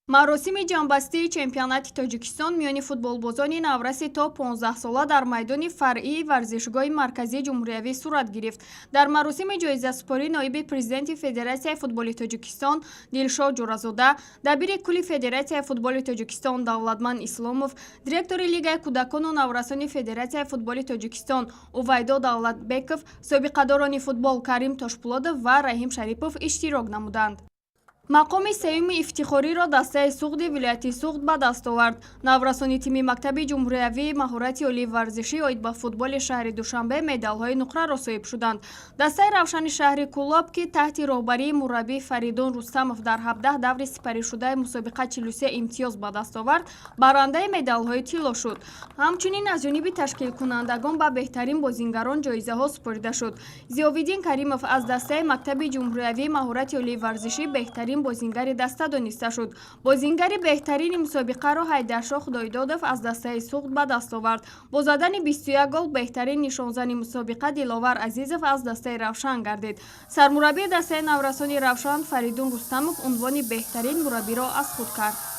Маросими ҷамъбастии чемпионати Тоҷикистон миёни футболбозони навраси то 15-сола дар майдони фаръии варзишгоҳи марказии ҷумҳуриявӣ сурат гирифт. Дар маросими ҷоизасупорӣ ноиби президенти Федератсияи футболи Тоҷикистон Дилшод Ҷӯразода, дабири кулли Федератсияи футболи Тоҷикистон Давлатманд Исломов, директори Лигаи кӯдакону наврасони Федератсияи футболи Тоҷикистон Увайдо Давлатбеков, собиқадорони футбол Карим Тошпулодов ва Раҳим Шарипов иштирок намуданд. Мақоми сеюми ифтихориро дастаи Суғди вилояти Суғд ба даст овард. Наврасони тими мактаби ҷумҳуриявии маҳорати олии варзишӣ оид ба футболи шаҳри Душанбе медалҳои нуқраро соҳиб шуданд. Дастаи Равшани шаҳри Кӯлоб, ки таҳти роҳбарии мураббӣ Фаридун Рустамов дар 17 даври сипаришудаи мусобиқа 43 имтиёз ба даст овард, барандаи медалҳои тилло шуд. Ҳамчунин аз ҷониби ташкилкунандагон ба беҳтарин бозингарон ҷоизаҳо супорида шуд. Зиёвиддин Каримов аз дастаи мактаби ҷумҳуриявии маҳорати олии варзишӣ беҳтарин бозингари даста дониста шуд. Бозингари беҳтарини мусобиқаро Ҳайдаршоҳ Худойдодов аз дастаи Суғд ба даст овард. Бо задани 21 гол беҳтарин нишонзани мусобиқа Диловар Азизов аз дастаи Равшан гардид. Сармураббии дастаи наврасони Равшан Фаридун Рустамов унвони беҳтарин мураббиро аз худ кард.